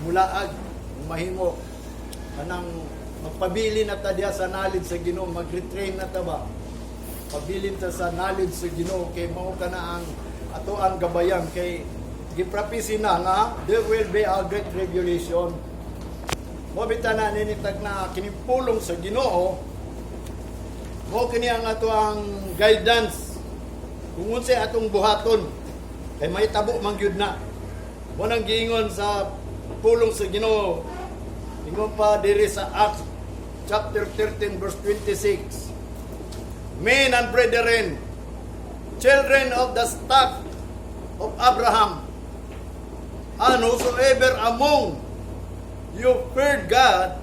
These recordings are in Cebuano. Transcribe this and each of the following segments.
Mulaag mahimo kanang magpabili na ta diya sa knowledge sa Ginoo, mag-retrain na ta ba, pabilin ta sa knowledge sa Ginoo kay mao kana ang ato ang gabayan, kay giprophesy na nga there will be a great tribulation. Mo bitaw na ninitag na kining pulong sa Ginoo, mo kini ang ato ang guidance kung unsay atong buhaton kay mahitabo man gyud na. Mo nang giingon sa pulong sa Ginoo, ingon pa diri sa Acts chapter 13 verse 26, "Men and brethren, children of the stock of Abraham, and whosoever among you fear God,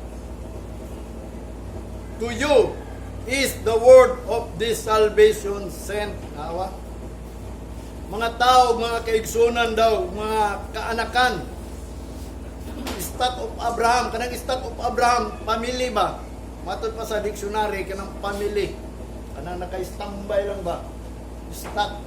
to you is the word of this salvation sent." Awa. Mga tao, mga kaigsunan daw, mga kaanakan. Stock of Abraham, kanang stock of Abraham, family ba? Matod pa sa dictionary, kanang family. Kanang naka-standby lang ba? Stock.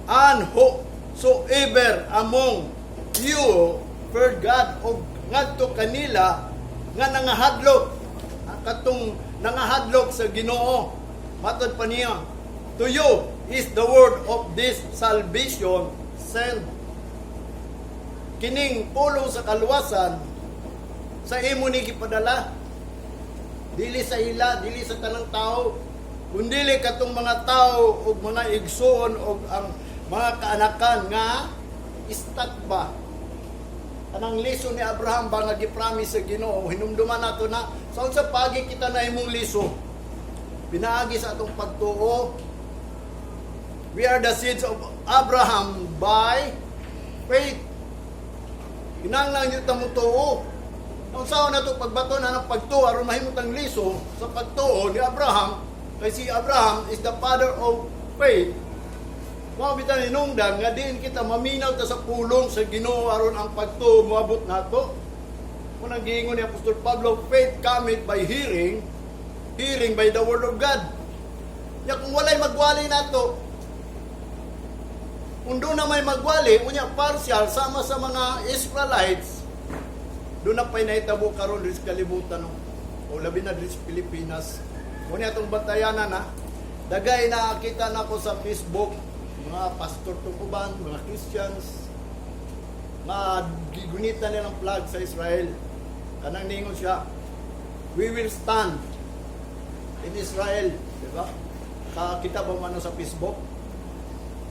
"And whosoever among you fear God," og ngadto kanila nga nangahadlok, katong nangahadlok sa Ginoo, matod pa niya, "to you is the word of this salvation sent." Kining pulong sa kaluwasan sa imo ni gipadala, dili sa ila, dili sa tanang tao, kundili katong mga tao ug mga igsuon ug ang mga kaanakan nga stock ba, kanang liso ni Abraham ba nga gipromise sa Ginoo. Hinumduman nato na sa unsa pagi kita na imong liso? Pinaagi sa atong pagtuo. We are the seeds of Abraham by faith. Kinahanglan gyud ta motuo. Unsaon nato pagbaton ang pagtuo aron mahimo tang liso sa pagtuo ni Abraham, kay si Abraham is the father of faith? Mao bitaw hinungdan nga diin kita maminaw ta sa pulong sa Ginoo aron ang pagtuo moabot nato. Kung ang giingon ni Apostol Pablo, "Faith cometh by hearing, hearing by the word of God." Ya kung walay magwali nato, kung doon na may magwali, unya partial, sama sa mga Israelites, doon na pa'y nahitabo karon diri sa kalibutan, no? O labi na diri sa Pilipinas. Unya atong bantayanan na, dagay na kita na ko sa Facebook, mga pastor tukuban, mga Christians, nga gigunitan nilang flag sa Israel. Kanang ningon siya, "We will stand in Israel." Di ba? Kita ba man sa Facebook?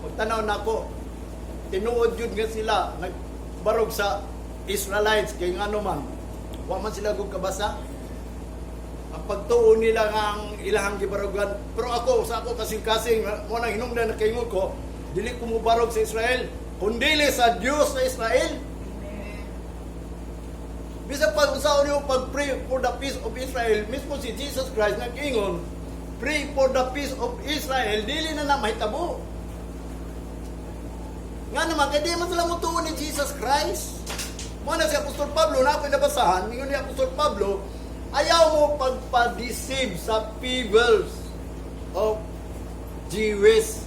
Pagtanaw nako, tinuod yun nga sila, nagbarog sa Israelites, kay ngano man, wa man sila gug kabasa. Ang pagtuo nila nga ang ilahang gibarugan. Pero ako, sa ako kasing-kasing, mo nang hinungdan na kaingon ko, dili ko mubarog sa Israel, kundili sa Dios sa Israel. Bisa pag usaon niyo pag-pray for the peace of Israel, mismo si Jesus Christ nag-ingon, "Pray for the peace of Israel," dili na na mahitabo. Nga naman, kaya di man sila mutuo ni Jesus Christ. Mo na si Apostol Pablo, na ako'y nabasahan, ingon ni Apostol Pablo, ayaw mo pagpa-deceive sa fables of Jewish.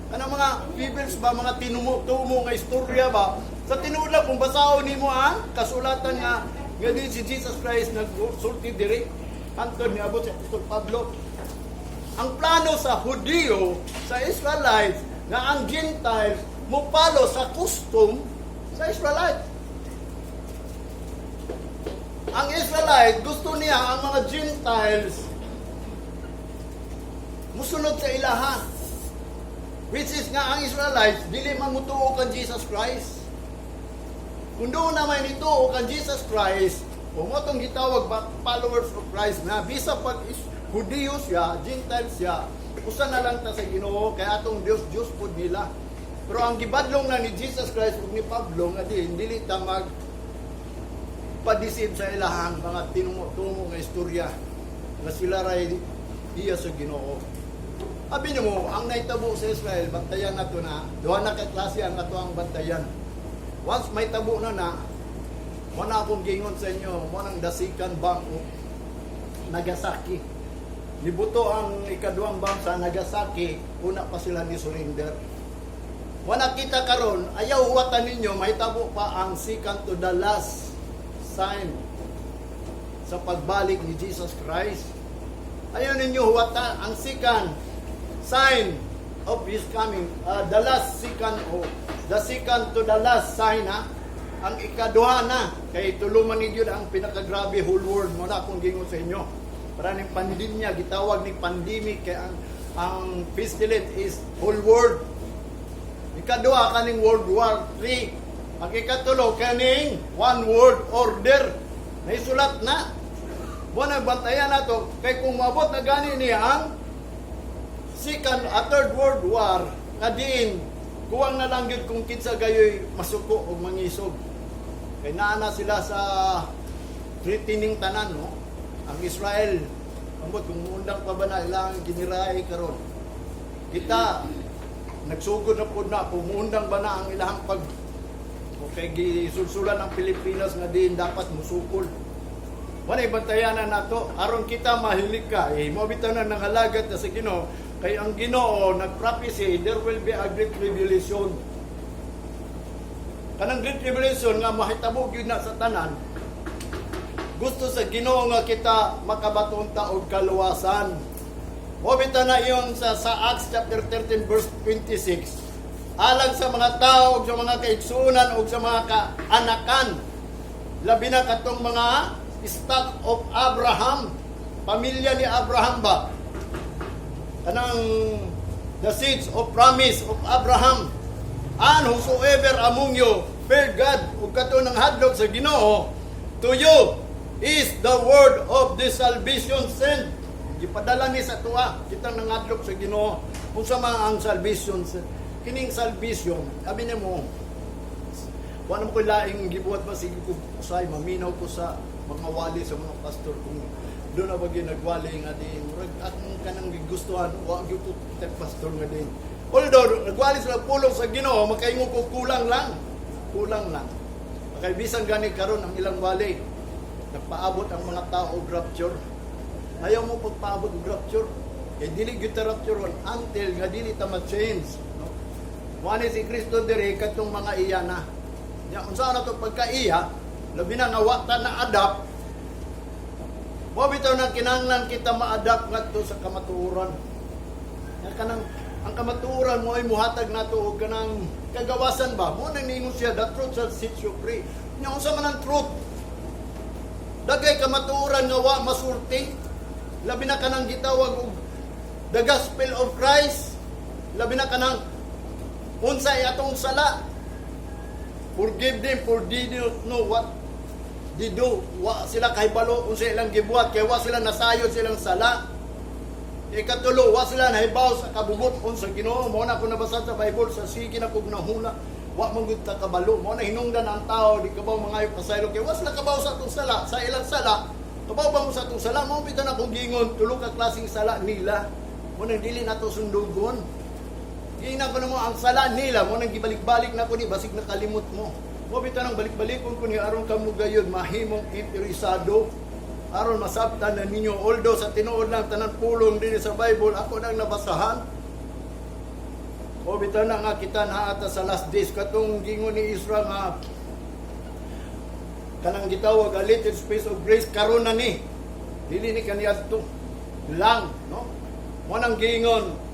Ano mga fables ba, mga tinumo-tumo nga istorya ba? Sa tinuod lang, kung basahon nimo ang kasulatan nga nga di si Jesus Christ nagsulti diri, hantod niabot si Apostol Pablo. Ang plano sa Hudiyo, sa Israelites, nga ang Gentiles mupalo sa custom sa Israelite. Ang Israelite, gusto niya ang mga Gentiles musunod sa ilaha. Which is nga ang Israelites, dili man mutuo kan Jesus Christ. Kung doon na may nituo kan Jesus Christ, kung mo itong gitawag ba, followers of Christ na bisa pag is, Hudiyo siya, Gentile siya, usa na lang ta sa Ginoo kay atong Dios, Dios pud nila. Pero ang gibadlong na ni Jesus Christ ug ni Pablo nga di dili ta mag pa-deceive sa ilahang mga tinumo-tumo nga istorya nga sila ray iya sa Ginoo. Abi nimo ang nahitabo sa Israel, bantayan nato na duha na ka klase ang ato ang bantayan. Once may tabo na na, mo na akong gingon sa inyo, mo nang the second bomb of Nagasaki. Nibuto ang ikaduhang bomb sa Nagasaki, una pa sila ni surrender. Wala kita karon, ayaw huwatan ninyo, mahitabo pa ang second to the last sign sa pagbalik ni Jesus Christ. Ayaw ninyo huwatan ang second sign of His coming. The last second o the second to the last sign, ha. Ang ikaduha na kay tulo man ni gyud ang pinakagrabe, whole world mo na akong gingon sa inyo. Para ning pandemya, gitawag ni pandemic kay ang pestilence is whole world. Ikaduha, kaning World War III. Ang ikatulo, kaning One World Order. Naisulat na. Buwan ang bantayan nato kay kung maabot na gani niya ang second a third world war nga diin kuwang na lang gyud kung kinsa gayoy masuko o mangisog. Kay naa na sila sa threatening tanan, no? Ang Israel, ambot kung muundang pa ba na ilang giniray karon. Kita nagsugod na pud na kung muundang ba na ang ilahang pag. Okay, gisulsulan ang Pilipinas nga diin dapat musukol. Wala bantayanan nato aron kita mahilig ka. Eh, mo bitaw na nangalagat na sa Ginoo kay ang Ginoo nag-prophesy there will be a great tribulation. Kanang great tribulation nga mahitabo gyud na sa tanan. Gusto sa Ginoo nga kita makabaton ta og kaluwasan. Mo bitaw na iyon sa Acts chapter 13 verse 26. Alang sa mga tao ug sa mga kaigsuonan ug sa mga kaanakan, labi na katong mga stock of Abraham, pamilya ni Abraham ba? Kanang the seeds of promise of Abraham. And whosoever among you fear God ug kato nang hadlok sa Ginoo, to you is the word of this salvation sent. Gipadala ni sa tuwa kitang nangadlok sa Ginoo. Unsa man ang salvation? Kining salvation, abi nimo, wala mo ko laing gibuhat ba, sige ko usay maminaw ko sa mga wali, sa mga pastor, kung doon na ba gyud nagwali nga di murag akong kanang gigustuhan, wa gyud ko type pastor nga din. Although nagwali sila pulong sa Ginoo, makaingon ko kulang lang. Kulang lang. Kay bisan gani karon ang ilang wali, nagpaabot ang mga tao og rapture. Ayaw mo pagpaabot og rapture. Kay dili gyud ta rapture until nga dili ta ma-change, no? Wani si Kristo diri katong mga iya na. Ya, unsa na to pagkaiya, labi na nga wa ta na adapt. Mo bitaw na kinahanglan kita ma-adapt ngadto sa kamatuoran. Ya, kanang ang kamatuoran mo ay muhatag nato og kanang kagawasan ba? Mo nang ningon siya, "The truth shall set you free." Nya unsa man ang truth? Dagay kamatuoran nga wa masulti. Labi na kanang gitawag og the gospel of Christ. Labi na kanang unsay atong sala. "Forgive them, for they do not know what they do." Wa sila kahibalo unsa ilang gibuhat kay wa sila nasayod silang sala. Ikatulo, wa sila nahibaw sa kabubuton sa Ginoo. Mo na ko nabasa sa Bible sa sige na kog nahuna. Wa man gud ta kabalo. Mo na hinungdan ang tao di kabaw mangayo pasaylo kay wa sila kabaw sa atong sala, sa ilang sala. Kabaw ba mo sa atong sala? Mo bitaw na kong gingon tulo ka klaseng sala nila. Mo nang dili nato sundugon. Giingnan ko namo ang sala nila, mo nang gibalik-balik na ko ni basig nakalimot mo. Mo bitaw nang balik-balikon ko ni aron kamo gayud mahimong interesado, aron masabtan na ninyo, although sa tinuod lang tanan pulong dinhi sa Bible ako nang nabasahan. O bitaw na nga kita naata sa last days, katong gingon ni Israel nga kanang gitawag a little space of grace, karon na ni, dili ni kaniadto lang, no? Mo nang giingon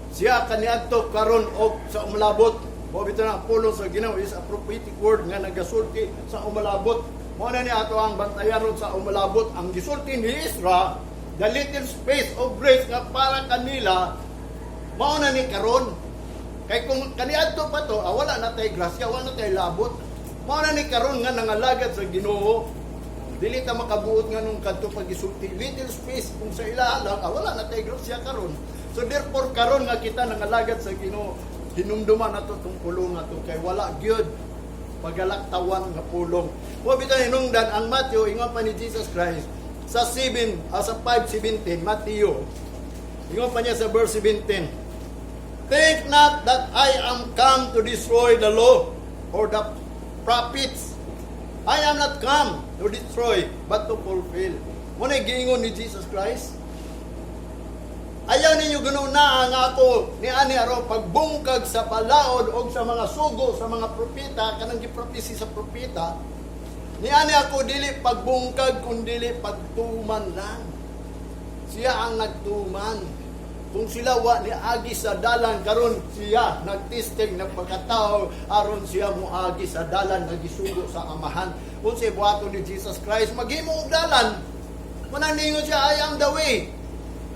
siya kaniadto karon og sa umalabot. Mo bitaw na ang pulong sa Ginoo is a prophetic word nga nagasulti sa umalabot. Mo na ni ato ang bantayan ron sa umalabot. Ang gisulti ni Isra, the little space of grace nga para kanila, mao na ni karon. Kay kung kaniadto pa to, wala na tay grasya, wala na tay labot. Mao na ni karon nga nangalagad sa Ginoo. Dili ta makabuot nga nung kadto pag-isulti little space kung sa ila lang, wala na tay grasya karon. So therefore karon nga kita nangalagad sa Ginoo, hinumduman nato tong pulong nga to kay wala gyud pagalaktawan nga pulong. Wa bitaw hinungdan ang Matthew, ingon pa ni Jesus Christ sa 7 sa 5:17 Matthew. Ingon pa niya sa verse 17, "Think not that I am come to destroy the law or the prophets. I am not come to destroy, but to fulfill." Mo na giingon ni Jesus Christ. Ayaw ninyo gununa nga ako ni ani aron pagbungkag sa balaod o sa mga sugo sa mga propeta, kanang gipropesi sa propeta. Ni ani ako dili pagbungkag kundili pagtuman lang. Siya ang nagtuman. Kung sila wa ni agi sa dalan karon, siya nagtesting, nagpakatao aron siya moagi sa dalan nga gisugo sa Amahan. Kung siya buhaton ni Jesus Christ, maghimo og dalan. Manang ningon siya, "I am the way.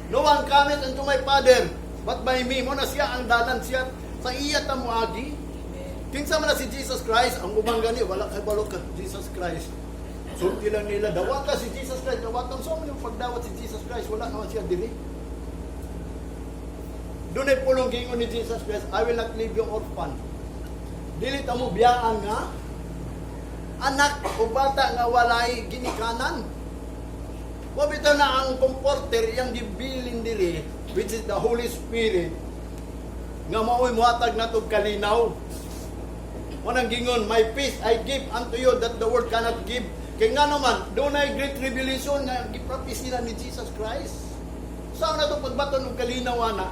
No one cometh unto my Father but by me." Mo na siya ang dalan, siya sa iya ta moagi. Kinsa man na si Jesus Christ? Ang ubang gani wala kay balo ka Jesus Christ. Sulti lang nila, dawata si Jesus Christ, dawatan so man yung pagdawat si Jesus Christ, wala naman siya dili. Dunay pulong giingon ni Jesus Christ, "I will not leave you orphan." Dili ta mo biyaan nga anak o bata nga walay ginikanan. Wa bitaw na ang Comforter iyang gibilin diri, which is the Holy Spirit, nga mao'y muhatag nato og kalinaw. Wanang gingon, "My peace I give unto you that the world cannot give." Kay nga naman, dunay great revelation nga gipropesy na ni Jesus Christ. Saan na ito pagbaton og kalinaw ana?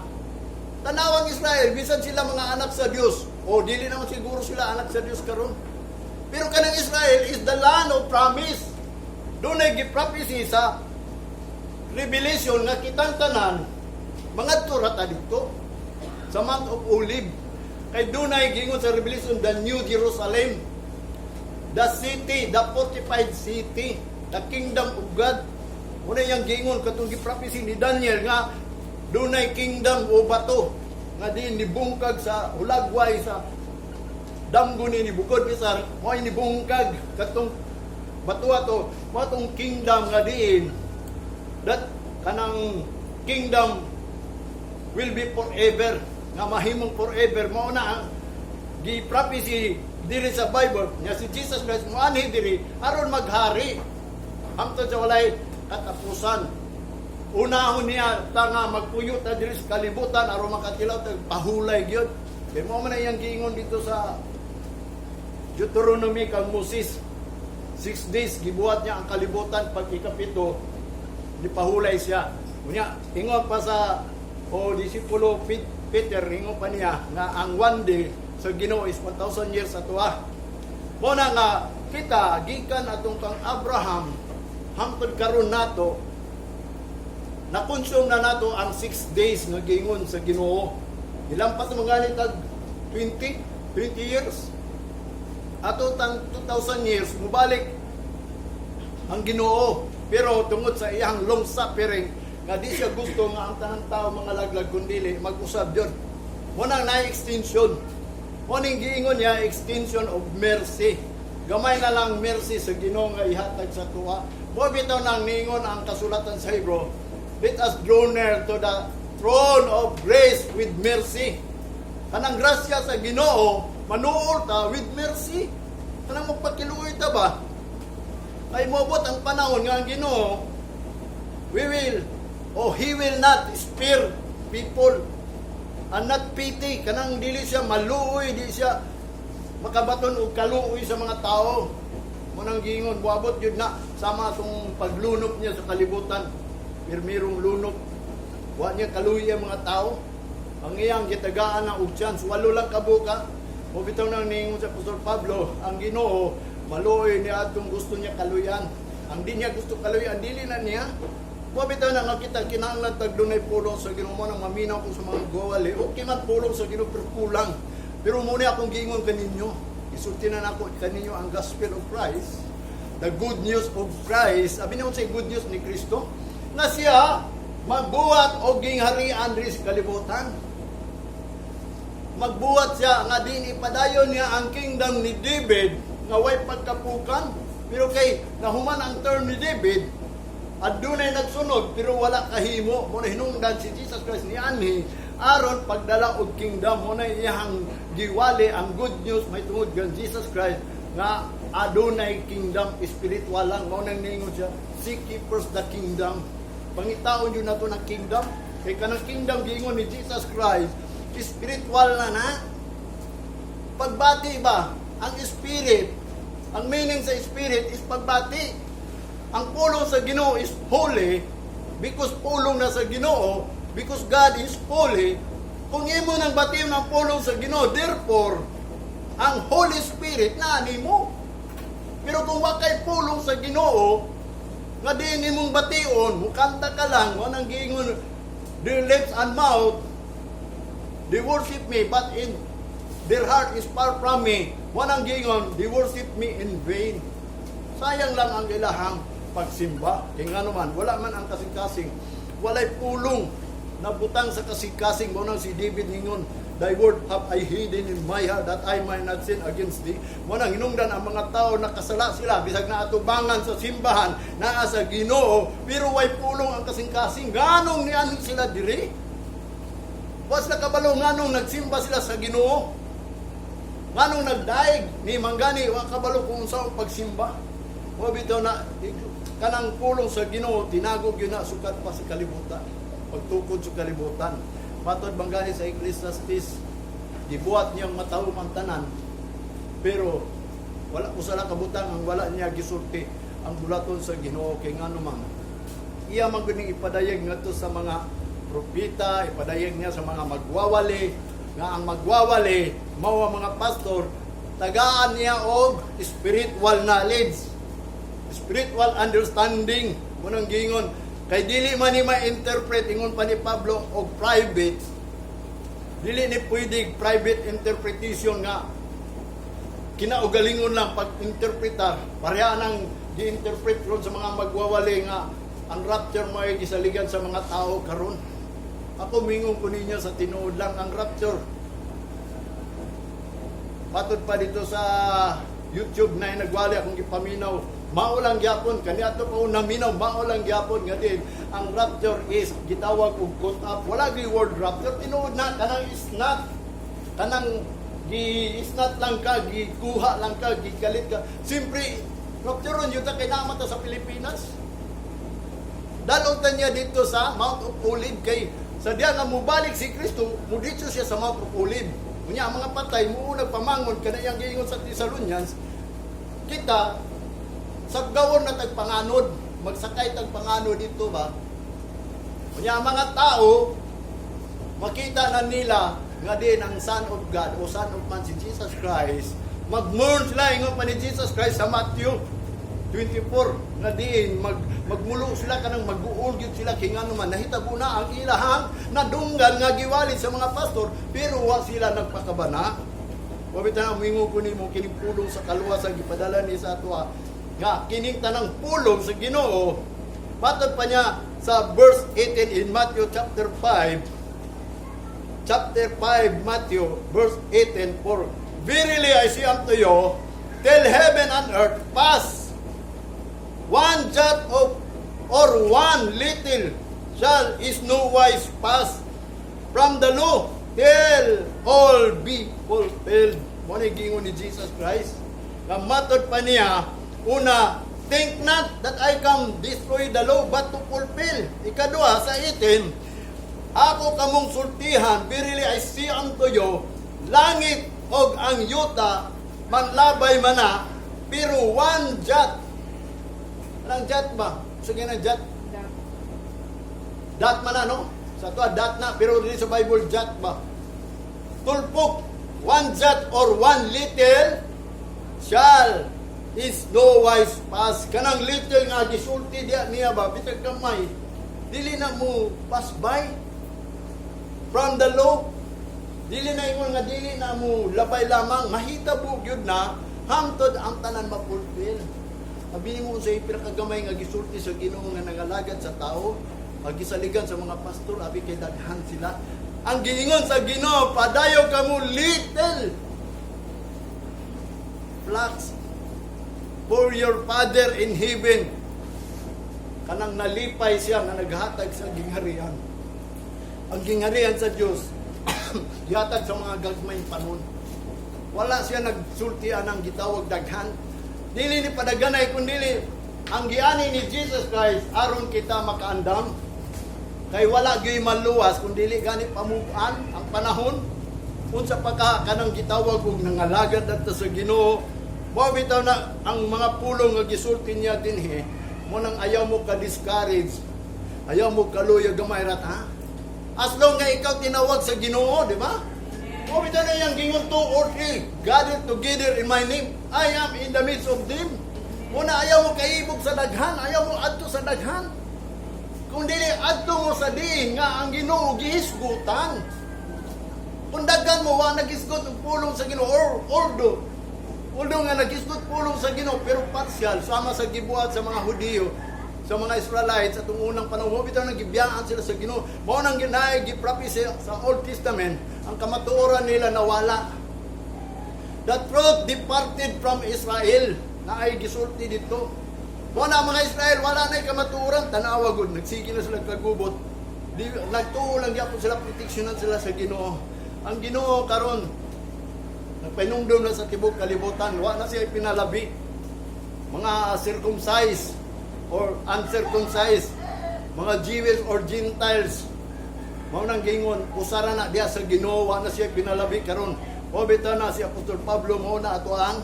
Tanawang Israel, bisan sila mga anak sa Dios. O dili naman siguro sila anak sa Dios karon. Pero kanang Israel is the land of promise. Dunay gipropesy sa Revelation nga kitang tanan mangadto ra ta dito sa Mount of Olive. Kay dunay gingon sa Revelation, the New Jerusalem, the city, the fortified city, the kingdom of God. Muna yang gingon katong gipropesy ni Daniel nga dunay kingdom o bato nga di nibungkag sa hulagway sa damgo ni Nebuchadnezzar, mo ay nibungkag katong bato ato, mo atong kingdom nga diin that kanang kingdom will be forever, nga mahimong forever. Mao na ang gi-prophecy diri sa Bible nga si Jesus Christ moanhi diri aron maghari hangtod sa walay katapusan. Unahon niya ta nga magpuyo ta diri sa kalibutan aron makatilaw ta pahulay gyud, kay mao man na iyang giingon dito sa Deuteronomy kang Moses. 6 days gibuhat niya ang kalibutan, pag ikapito nipahulay siya. Unya ingon pa sa o disipulo Peter, ingon pa niya nga ang one day sa Ginoo is 1,000 years sa tuwa. Mo na nga kita gikan atong kang Abraham hangtod karon nato, na-consume na nato ang 6 days nga giingon sa Ginoo. Ilampas mo gani tag 20 20 years. Ato tang 2,000 years mubalik ang Ginoo. Pero tungod sa iyang long suffering nga di siya gusto nga ang tanang tao mga laglag kundili mag-usab yun. Mo nang na extension. Mo ning giingon niya, extension of mercy. Gamay na lang mercy sa Ginoo nga ihatag sa tuwa. Mo bitaw nang niingon ang kasulatan sa Hebrew, "Let us draw near to the throne of grace with mercy." Kanang grasya sa Ginoo, manuol ta with mercy. Kanang magpakiluoy ta ba? Kay moabot ang panahon nga ang Ginoo, we will, oh, He will not spare people and not pity. Kanang dili siya maluoy, di siya makabaton og kaluoy sa mga tao. Mo nang giingon, moabot yun na sama atong paglunop niya sa kalibutan. Pirmirong lunop. Wa niya kaluoy ang mga tao. Ang iyang gitagaan na og chance, walo lang kabuka. Mo bitaw nang ningon sa Apostol Pablo, ang Ginoo maluoy ni atong gusto niya kaluyan. Ang di niya gusto kaluyan, dili na niya. Mo bitaw na nga kita kinahanglan tag dunay pulong sa Ginoo. Mo nang maminaw ko sa mga gowali. Okay man pulong sa Ginoo, pero kulang. Pero muna akong giingon kaninyo. Isulti na nako kaninyo ang gospel of Christ. The good news of Christ. Abi naman sa good news ni Kristo na siya magbuhat og gingharian diri sa kalibutan. Magbuhat siya nga din ipadayon niya ang kingdom ni David nga way pagkapukan. Pero kay nahuman ang term ni David, adunay nagsunod pero wala kahimo. Mo na hinungdan si Jesus Christ ni anhi aron pagdala og kingdom. Mo na iyang giwali ang good news may tungod kan Jesus Christ nga adunay kingdom, spiritual lang. Mao nang niingon siya, "Seek ye first the kingdom." Pangitaon yun nato ng kingdom. Kay kanang kingdom giingon ni Jesus Christ, spiritual na na. Pagbati ba? Ang spirit, ang meaning sa spirit is pagbati. Ang pulong sa Ginoo is holy because pulong na sa Ginoo. Because God is holy, kung imo nang bation ang pulong sa Ginoo, therefore, ang Holy Spirit na nimo. Pero kung wa kay pulong sa Ginoo, nga di nimong bation, mukanta ka lang, wa nang giingon, "Their lips and mouth, they worship me, but in their heart is far from me." Wa nang giingon, "They worship me in vain." Sayang lang ang ilahang pagsimba. Kaya nga naman, wala man ang kasing-kasing. Walay pulong na butang sa kasing-kasing mo nang si David ningon, "Thy word have I hidden in my heart that I might not sin against thee." Mo nang hinungdan ang mga tao, nakasala sila, bisag na atubangan sa simbahan, naa sa Ginoo, pero way pulong ang kasing-kasing. Ganong nianhi sila diri? Was nakabalo nganong nagsimba sila sa Ginoo? Nganong nagdaig ni manggani wa kabalo kung unsa ang pagsimba? Wa bitaw na kanang pulong sa Ginoo tinago gyud na sukad pa sa kalibutan. Pagtukod sa kalibutan. Matod man gani sa Ecclesiastes, gibuhat niyang matawo ang tanan. Pero wala usa lang kabutang ang wala niya gisulti, ang bulaton sa Ginoo, kay ngano man iya man gud ning ipadayag ngadto sa mga propeta, ipadayag niya sa mga magwawali, nga ang magwawali mao ang mga pastor, tagaan niya og spiritual knowledge, spiritual understanding. Munang giingon kay dili man ni ma-interpret, ingon pa ni Pablo, og private, dili ni pwede private interpretation nga kinaugalingon lang pag-interpretar. Pareha nang gi-interpret ron sa mga magwawali nga ang rapture mo ay gisaligan sa mga tao karon. Ako, mingon ko ninyo sa tinuod lang ang rapture. Matod pa dito sa YouTube na nagwali akong gipaminaw, mao lang gyapon kaniadto pa una naminaw, mao lang gyapon nga din ang rapture is gitawag og caught up. Wala gyud word rapture. Tinuod na kanang is not, kanang gi is not lang ka, gikuha lang ka, gigalit ka. Siyempre rapture yun ta kay naa ta sa Pilipinas. Dalon ta niya dito sa Mount of Olive, kay sa diya nga mubalik si Kristo, muditso siya sa Mount of Olive. Unya ang mga patay mo nagpamangon, kana iyang giingon sa Thessalonians, kita sa gawon na tagpanganod, magsakay tagpanganod dito ba. Unya ang mga tao makita na nila nga din ang Son of God o Son of Man si Jesus Christ, mag-mourn sila. Ingon pa ni Jesus Christ sa Matthew 24 nga diin magmulo sila, kanang mag-uol gyud sila, kay ngano man nahitabo na ang ilahang nadunggan nga giwalit sa mga pastor, pero wa sila nagpakabana. Wa bitaw na moingon ko nimo, kining pulong sa kaluwasan gipadala ni sa atoa, nga kining tanang pulong sa Ginoo. Matod pa niya sa verse 18 in Matthew chapter 5, chapter 5 Matthew verse 18, "For verily I say unto you, till heaven and earth pass, one jot of or one little shall is no wise pass from the law till all be fulfilled." Mo ni giingon ni Jesus Christ. Nga matod pa niya, una, "Think not that I come destroy the law, but to fulfill." Ikaduha, sa 18, "Ako kamong sultihan, verily I say unto you, langit og ang yuta manlabay mana, pero one jot." Anong jot ba? Sige na, jot. Dot. Dot man na, no? Sa to, dot na. Pero dito sa Bible, jot ba? Tulpok. "One jot or one little shall is no wise pass." Kanang little nga gisulti diya niya ba, bisag kamay, dili na mo pass by from the law. Dili na ingon nga dili na mo labay lamang, mahitabo gyud na hangtod ang tanan mapulfill. Abi mo sa pinakagamay nga gisulti sa Ginoo nga nangalagad sa tao, ang gisaligan sa mga pastor, abi kay daghan sila. Ang giingon sa Ginoo, "Padayo kamo, little flocks, for your Father in heaven." Kanang nalipay siya nga naghatag sa gingharian. Ang gingharian sa Dios gihatag sa mga gagmay panon. Wala siya nagsulti anang gitawag daghan. Dili ni padaganay kun dili ang giani ni Jesus Christ aron kita makaandam. Kay wala gyud maluwas kung dili gani pamugaan ang panahon. Unsa pa ka kanang gitawag og nangalagad adto sa Ginoo. Mao bitaw na ang mga pulong nga gisulti niya dinhi, mo nang ayaw mo ka discourage. Ayaw mo kaluya gamay rat ha. As long nga ikaw tinawag sa Ginoo, di ba? O bitaw na iyang gingon, "Two or three gathered together in my name, I am in the midst of them." Una, ayaw mo kaibog sa daghan, ayaw mo adto sa daghan. Kung dili, adto mo sa diin nga ang Ginoo gihisgutan. Kung daghan mo, wa naghisgot og pulong sa Ginoo or although nga naghisgot pulong sa Ginoo pero partial, sama sa gibuhat sa mga Hudiyo, sa mga Israelites sa atong unang panahon, bitaw nang gibiyaan sila sa Ginoo. Mao nang ginaay giprophesy sa Old Testament, ang kamatuoran nila nawala. The truth departed from Israel na ay gisulti dito. Mao na ang mga Israel wala na kamatuoran, tanawa gud, nagsige na sila kagubot. Di, nagtuo lang gyapon sila, proteksyonan sila sa Ginoo. Ang Ginoo karon nagpanumdum na sa tibok kalibutan, wa na siya pinalabi. Mga circumcised or uncircumcised, mga Jewish or Gentiles, mao nang gingon, usara na diya sa Ginoo, wa na siya pinalabi karon. O bitaw na si Apostol Pablo mao na ato ang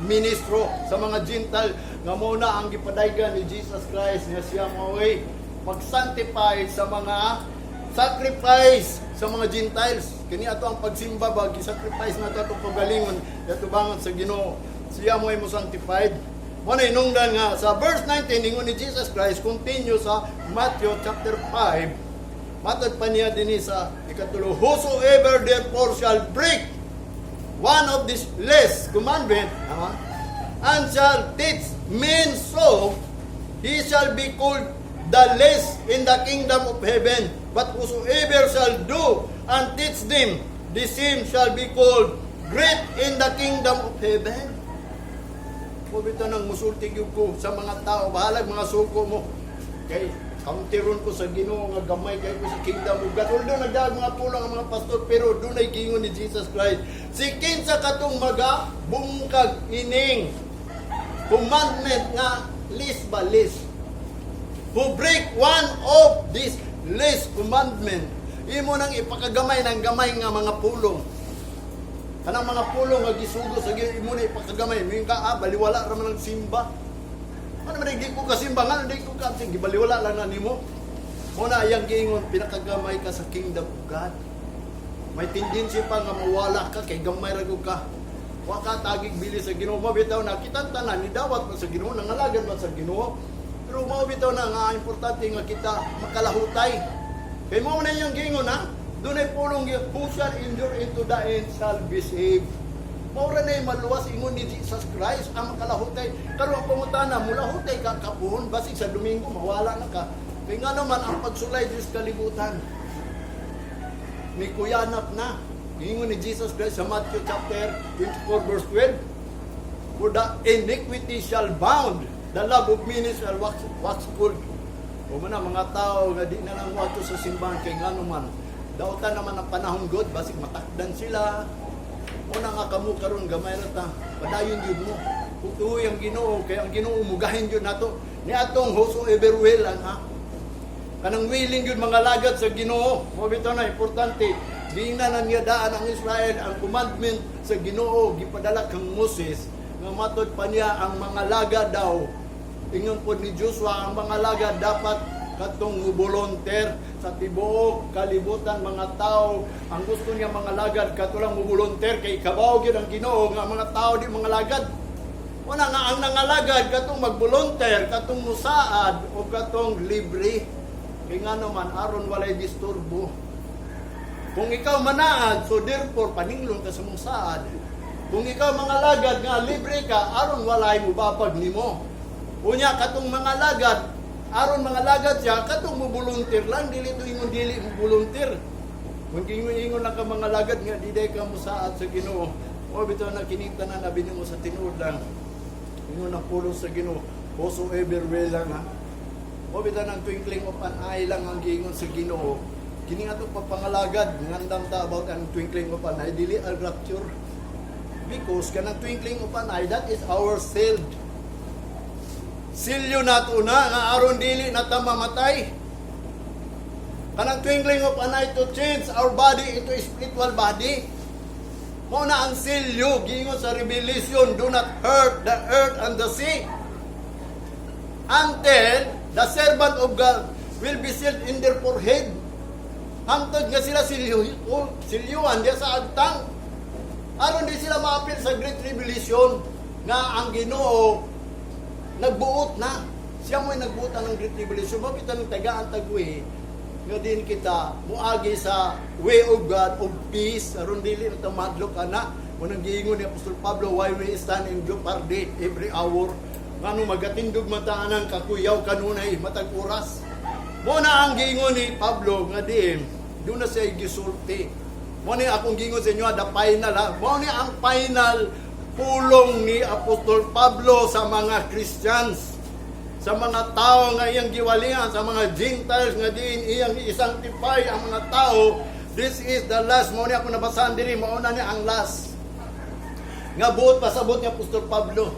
ministro sa mga Gentile nga mao na ang gipadaygan ni Jesus Christ nga siya mao'y mag-sanctify sa mga sacrifice sa mga Gentiles. Kini ato ang pagsimba ba, gi-sacrifice na ato atong kagalingon yatubangan sa Ginoo. Siya mo ay mo sanctified. Mo na inungdan nga sa verse 19, ingon ni Jesus Christ, continue sa Matthew chapter 5. Matod pa niya dinhi sa ikatulo, "Whosoever therefore shall break one of these least commandment, and shall teach men so, he shall be called the least in the kingdom of heaven. But whosoever shall do and teach them, the same shall be called great in the kingdom of heaven." Kung bitaw nang musulti gyud ko sa mga tao, bahalag mga suko mo. Kay counteron ko sa Ginoo nga gamay kay ko sa kingdom of God. Although nagdaag mga pulong ang mga pastor, pero dunay gingon ni Jesus Christ. Si kinsa katong maga bungkag ining commandment nga least ba, least. Who break one of these least commandment. Imo nang ipakagamay ng gamay nga mga pulong. Kanang mga pulong nga gisugo sa Ginoo, imo na ipakagamay. Moingon ka, "Ah, baliwala ra man ang simba. Ano man, di ko kasimba nga, di ko ka gibaliwala lang na nimo." Mo na iyang giingon, pinakagamay ka sa kingdom of God. May tendency pa nga mawala ka kay gamay ra gud ka. Wa ka tagig bili sa Ginoo. Mao bitaw na kitang tanan ni dawat man sa Ginoo, nangalagan man sa Ginoo. Pero mao bitaw na nga importante nga kita makalahutay. Kay mo man iyang giingon ha, dunay pulong, "Who shall endure into the end shall be saved." Mao ra na maluwas, ingon ni Jesus Christ, ang makalahutay. Karon ang pangutana, mulahutay ka kapuhon, basig sa Domingo mawala na ka. Kay nga naman ang pagsulay sa kalibutan ni kuyanap na. Ingon ni Jesus Christ sa Matthew chapter 24 verse 12, "For the iniquity shall bound, the love of many shall wax cold." O man na, mga tao nga di na lang moadto sa simbahan kay ngano man, dautan naman ang panahon god, basig matakdan sila. Una nga kamo karon gamay ra ta, padayon gyud mo. Putuhoy ang Ginoo kay ang Ginoo mugahin gyud nato. Ni atong whosoever will ang ha. Kanang willing gyud mga lagad sa Ginoo. Mo bitaw na importante. Giingnan na niya daan ang Israel ang commandment sa Ginoo gipadala kang Moses nga matod pa niya ang mga lagad daw. Ingon pod ni Joshua, ang mga lagad dapat katong volunteer sa tibuok kalibutan, mga tao ang gusto niya mga lagad kato lang mo volunteer kay kabaw gyud ang Ginoo nga mga tao di mga lagad. Wala nga ang nangalagad katong mag-volunteer, katong musaad o katong libre. Kay nga naman aron walay disturbo. Kung ikaw manaad, so therefore paninglon ka sa mong saad. Kung ikaw mga lagad nga libre ka, aron walay mo babag nimo. Unya katong mga lagad, aron mga lagad siya, katong mo volunteer lang, dili to ingon dili mo volunteer. Kung ingon lang ka mga lagad nga di day ka mo saad sa Ginoo. O bitaw na kinita na nabi nimo sa tinuod lang. Ingon ang pulong sa Ginoo, whosoever will lang ha. O bitaw ng twinkling of an eye lang ang giingon sa Ginoo. Kini nga itong papangalagad, ngandam ta about ang twinkling of an eye, dili ang rapture. Because kanang twinkling of an eye, that is our sealed. Silyo nato na, nga aron dili na ta mamatay. Kanang twinkling of an eye to change our body into a spiritual body. Mao na ang silyo, giingon sa Revelation, "Do not hurt the earth and the sea until the servant of God will be sealed in their forehead." Hangtod nga sila silyuan diya sa agtang. Aron di sila maapil sa Great Tribulation nga ang Ginoo nagbuot na. Siya mo'y nagbuot ng Great Tribulation. Mao kita ng tagaan tagwi nga din kita muagi sa way of God of peace aron dili na ta mahadlok ana. Mo nang giingon ni Apostol Pablo, "Why we stand in jeopardy every hour?" Ngano magatindog man ta anang kakuyaw kanunay matag oras? Mo na ang giingon ni Pablo nga diin doon na siya gisulti. Mo ni akong giingon sa inyo, the final ha. Mo ni ang final pulong ni Apostol Pablo sa mga Christians, sa mga tao nga iyang giwalihan, sa mga Gentiles nga diin iyang i-sanctify ang mga tao. This is the last. Mao ni ako nabasahan diri, mao na ni ang last nga buot pasabot ni Apostol Pablo.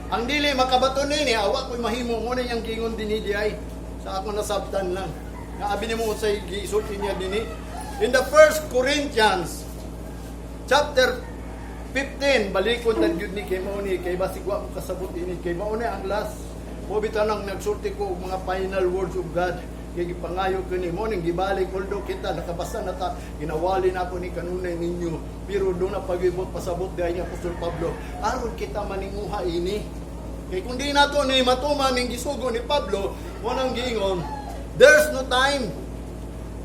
Ang dili makabaton nini, awa ko'y mahimo. Mo na iyang giingon dinhi di ay sa ako nasabtan lang. Nga abi nimo unsay gisulti niya dinhi. In the First Corinthians chapter 15, balikon ta gyud ni kay mao ni, kay basig wa mo kasabot ini, kay mao ni ang last. Mo bitaw nang nagsulti ko og mga final words of God kay gipangayo ko ni mo ning gibalik, although kita nakabasa na ta, ginawali na ako ni kanunay ninyo, pero doon na pag-ibot pasabot dahil ni Apostol Pablo aron kita maninguha ini, kay kung di nato ni matuman ning gisugo ni Pablo. Mo nang giingon, there's no time.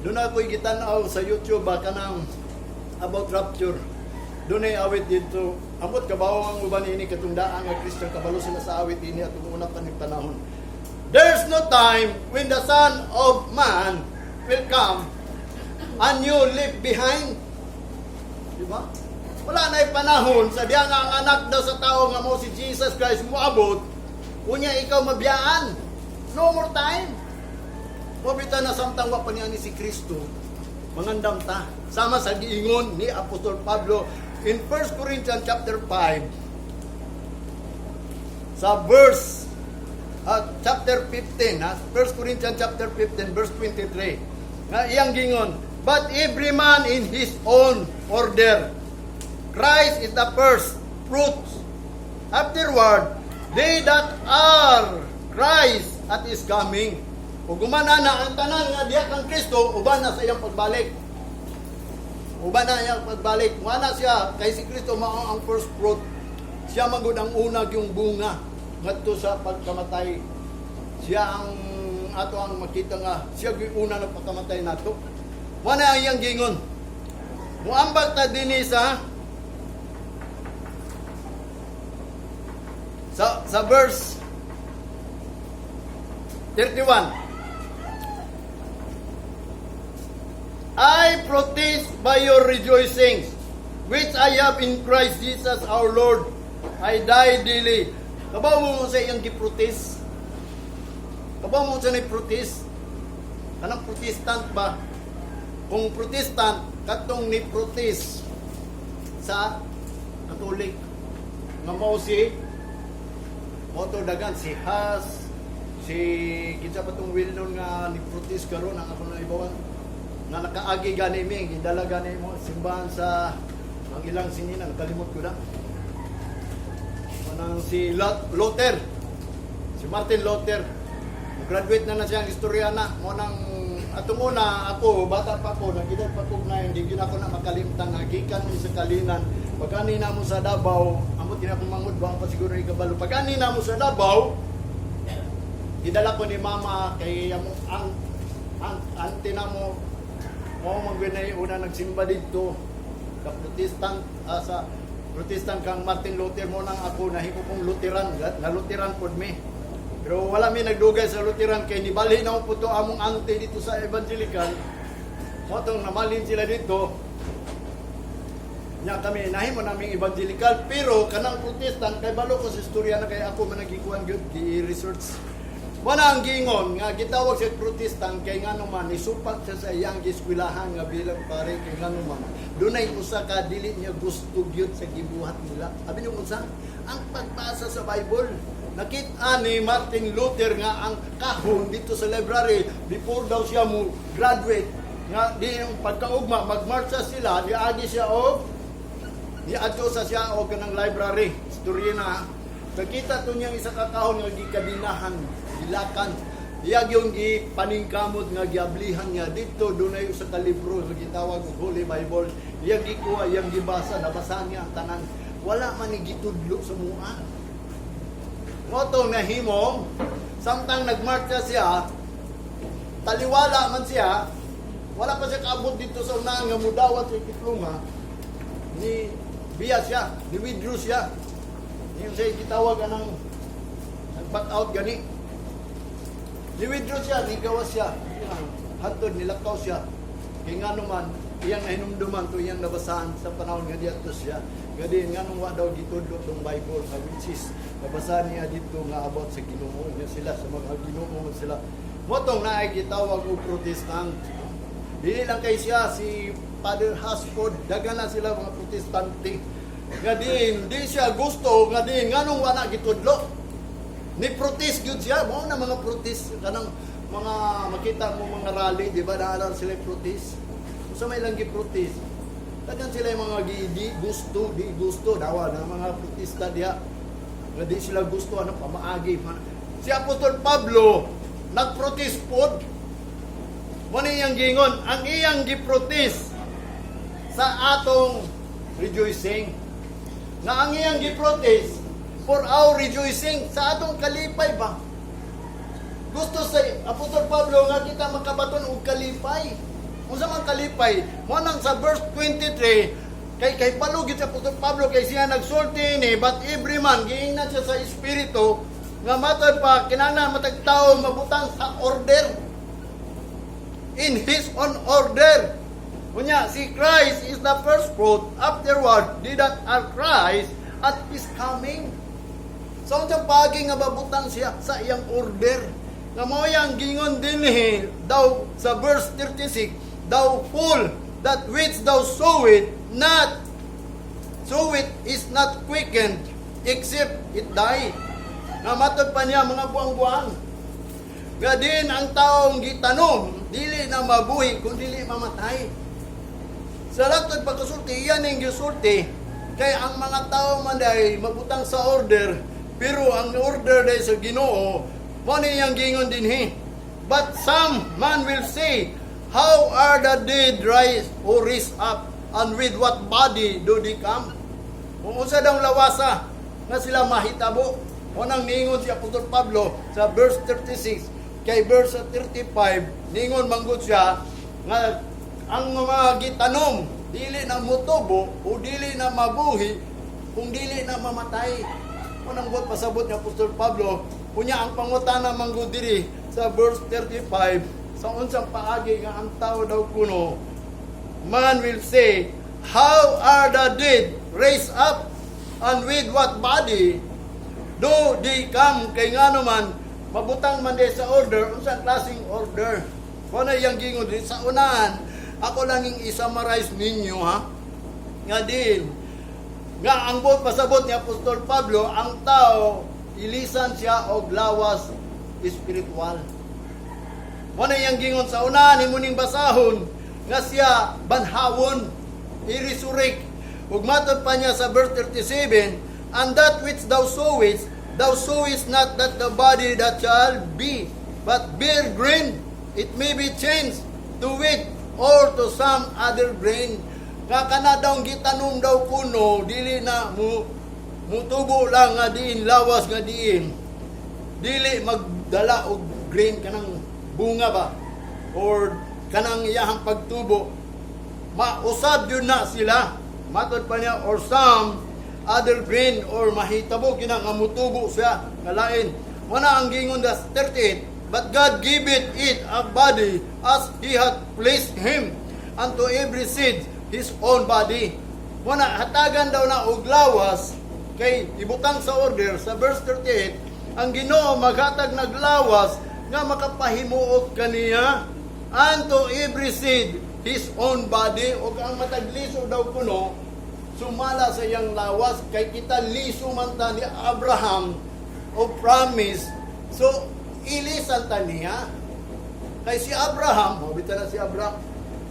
Doon ako gitan-aw sa YouTube ba kanang about rapture. Doon ay awit dito. Amot kabaw ang uban ini katong daan nga Christian, kabalo sila sa awit ini atong una pa ning panahon. "There's no time when the Son of Man will come and you leave behind." Di ba? Wala na panahon sa diya nga ang anak daw sa tao nga mo si Jesus Christ moabot, unya ikaw mabiyaan. No more time. Mo bitaw na samtang wa pa niya ni si Kristo, mangandam ta. Sama sa giingon ni Apostol Pablo in 1 Corinthians chapter 5 sa verse chapter 15 ha, 1 Corinthians chapter 15 verse 23 nga iyang gingon, "But every man in his own order: Christ is the first fruits, afterward they that are Christ at his coming." Ug gumana na ang tanan nga diha kang Kristo, uban na sa iyang pagbalik. Uban na iyang pagbalik. Wala siya kay si Kristo mao ang first fruit. Siya magud ang unag yung bunga ngadto sa pagkamatay. Siya ang ato ang makita nga siya gyud una nagpakamatay nato. Wala ang iyang gingon. Muambag ta dinhi sa verse 31. "I protest by your rejoicings, which I have in Christ Jesus our Lord. I die daily." Kabaw mo sa iyang giprotest? Kabaw mo sa protest? Kanang Protestant ba? Kung Protestant, katong ni protest sa Katolik. Nga mao si Otto Dagan, si Has, si kinsa pa tong well known nga ni protest karon ang ako na ibawan nga nakaagi gani mi, gidala gani mo simbahan sa ang ilang sinina, nakalimot ko na. Manang si Luther, si Martin Luther. Graduate na na siya ang istorya na. Mo nang atong una ako, bata pa ko, nagedad pa ko na hindi gyud ako na makalimtan nga gikan mi sa Kalinan. Pag ani na mo sa Davao, amot kina akong mangud ba pa siguro ikabalo. Pag ani na mo sa Davao, gidala ko ni mama kay amo ang auntie na mo mo man gyud na una nagsimba didto ka Protestant, sa Protestant kang Martin Luther. Mo nang ako nahimo kong Lutheran, na Lutheran pod mi. Pero wala mi nagdugay sa Lutheran kay nibalhin na po to among auntie dito sa Evangelical. Mo tong namalhin sila dito. Nya kami nahimo naming Evangelical, pero kanang Protestant kay balo ko sa istorya na kay ako man nagikuan gyud, gi-research. Wala ang gingon nga gitawag siya Protestant kay ngano man nisupak siya sa iyang gieskwilahan nga bilang pare, kay ngano man dunay usa ka dili niya gusto gyud sa gibuhat nila. Abi niyo unsa? Ang pagbasa sa Bible. Nakita ni Martin Luther nga ang kahon dito sa library before daw siya mo graduate nga di yung pagkaugma magmarcha sila, niagi siya og niadto sa siya og kanang library. Istorya na. Nakita to niyang isa ka kahon nga gikabinahan, gilakan. Iya yung gipaningkamot nga giablihan niya dito, dunay usa ka libro nga gitawag og Holy Bible. Iyang gikuha, iyang gibasa, nabasa niya ang tanan. Wala man ni gitudlo sa mua. Mao tong nahimong samtang nagmarcha siya, taliwala man siya, wala pa siya kaabot dito sa unahan nga mudawat sa diploma, ni biya siya, ni withdraw siya. Yung siya gitawag anang nag-back out gani. Ni withdraw siya, ni gawas siya. Hantod nilakaw siya. Kay ngano man, iyang nahinumduman to iyang nabasahan sa panahon nga diadto siya. Nga din nganong wa daw gitudlo tong Bible nga which is nabasa niya dito nga about sa Ginoo niya sila, sa mga Ginoo man sila. Mao tong naay gitawag og Protestant. Dili lang kay siya, si Father Haspod, daghan na sila mga Protestante. Nga din, di siya gusto nga din nganong wala gitudlo. Ni protest gyud siya, mao na mga protest kanang mga makita mo mga rally, di ba, naalar sila yung protest. Unsa may lang gi-protest? Daghan sila yung mga gi, di gusto dawa na mga protesta diha. Nga di sila gusto ano pamaagi man. Si Apostol Pablo nagprotest pod. Mo ni iyang gingon, ang iyang gi-protest sa atong rejoicing. Nga ang iyang gi-protest for our rejoicing, sa atong kalipay ba? Gusto sa Apostol Pablo nga kita makabaton og kalipay. Unsa man kalipay? Mo nang sa verse 23, kay palugit si Apostol Pablo kay siya nagsulti ni, but every man, giingnan siya sa espiritu nga matod pa kinahanglan matag tao mabutang sa order, in his own order. Unya, si Christ is the first fruit, afterward, they that are Christ at his coming. So, ang pagi nga babutang siya sa iyang order. Nga mao yang gingon dinhi daw sa verse 36, "Thou fool, that which thou sowest not, sowest is not quickened, except it die." Nga matod pa niya, mga buang-buang. Nga din ang taong gitanom, dili na mabuhi kung dili mamatay. Sa latod pagkasulti, iyan ang gisulti, kay ang mga tao man day mabutang sa order, pero ang order day sa Ginoo, mo ni iyang gingon dinhi. "But some man will say, how are the dead rise or raised up, and with what body do they come?" Kung unsa daw lawasa nga sila mahitabo. O nang ningon si Apostol Pablo sa verse 36, kay verse 35, ningon manggod siya nga ang mga gitanom dili na mutubo o dili na mabuhi kung dili na mamatay. O nang buot pasabot ni Apostol Pablo, unya ang pangutana manggod diri sa verse 35, sa unsang paagi nga ang tao daw kuno, man will say, "How are the dead raised up, and with what body do they come?" Kay nga man, mabutang man di sa order, unsang klaseng order? Kung ano yung gingon din sa unahan, ako lang yung i-summarize ninyo ha. Nga din, nga ang buot pasabot ni Apostol Pablo, ang tao, ilisan siya og lawas espiritual. Mo na iyang gingon sa unahan, imo ning basahon, nga siya banhawon, i-resurrect. Ug matod pa niya sa verse 37, "And that which thou sowest, thou sowest not that the body that shall be, but bare grain, it may be changed to wheat or to some other grain." Nga kana daw gitanom daw kuno, dili na mo mutubo lang nga diin lawas nga diin dili magdala og grain, kanang bunga ba or kanang iyahang pagtubo, mausab yun na sila. Matod pa niya, or some other grain, or mahitabo kina nga mutubo siya nga lain. Wana ang gingon das 38, "But God giveth it a body as he hath pleased him, and to every seed his own body." Wana hatagan daw na og lawas kay ibutang sa order sa verse 38, ang Ginoo maghatag naglawas nga makapahimuot kaniya, and to every seed his own body, ug ang matag liso daw kuno sumala sa iyang lawas, kay kita liso man ta ni Abraham o promise, so ilisan ta niya. Kay si Abraham, mo na si Abraham,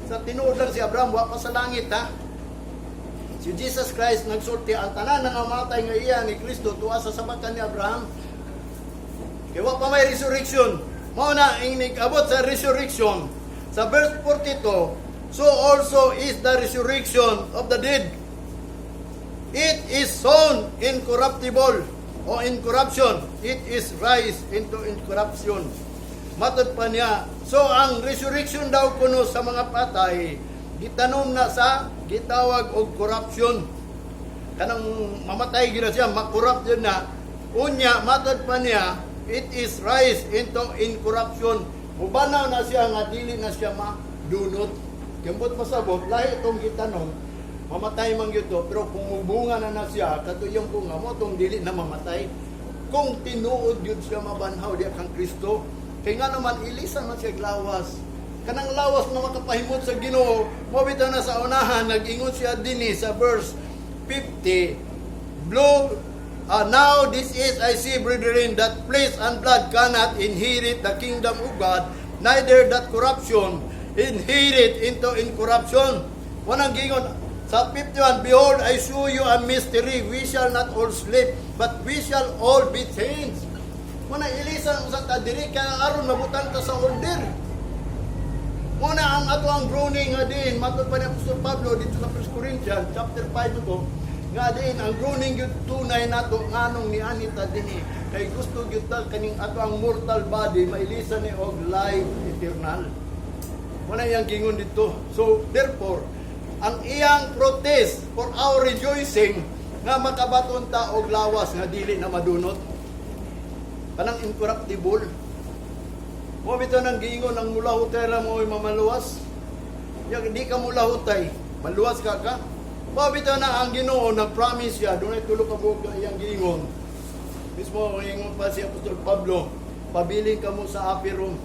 sa tinuod lang si Abraham wa pa sa langit ha. Si Jesus Christ nagsulti, ang tanan nga namatay nga iya ni Kristo tuwa sa sabakan ni Abraham. Kay wa pa may resurrection. Mao na inig abot sa resurrection. Sa verse 42, "So also is the resurrection of the dead. It is sown incorruptible o incorruption. It is raised into incorruption." Matod pa niya, so ang resurrection daw kuno sa mga patay, gitanom na sa gitawag og corruption. Kanang mamatay gina siya, ma-corrupt yun na. Unya, matod pa niya, it is raised into incorruption. Mubanaw na siya nga dili na siya madunot. Kembot pasabot, lahi itong gitanom, mamatay man gyud to, pero kung mubunga na na siya, kato yung bunga mo, itong dili na mamatay. Kung tinuod yun siya mabanhaw diya kang Kristo, kay nga naman, ilisan man siya lawas. Kanang lawas nga makapahimot sa Ginoo, mo bitaw na sa unahan, nag-ingon siya dinhi sa verse 50, Blue, "Now this is I see, brethren, that flesh and blood cannot inherit the kingdom of God, neither that corruption inherit into incorruption." Wanang gingon sa 51, "Behold, I show you a mystery. We shall not all sleep, but we shall all be changed." Muna ilisan sa ta diri kaya aron mabutan ta sa order. Muna ang ato ang groaning nga din, matod pa ni Apostol Pablo dito sa 1 Corinthians chapter 5 to, nga din ang groaning gyud tunay nato nganong niani ta dinhi kay gusto gyud ta kaning ato ang mortal body mailisan ni og life eternal. Muna iyang gingon dito. So therefore, ang iyang protest for our rejoicing nga makabaton ta og lawas nga dili na madunot. Kanang incorruptible. Mo bitaw nang giingon ang mulahutay ra mo mamaluwas. Ya di ka mulahutay, maluwas ka ka. Mo bitaw na ang Ginoo nag-promise siya, dunay tulo ka buok nga iyang giingon. Mismo ingon pa si Apostol Pablo, "Pabilin ka mo sa upper room."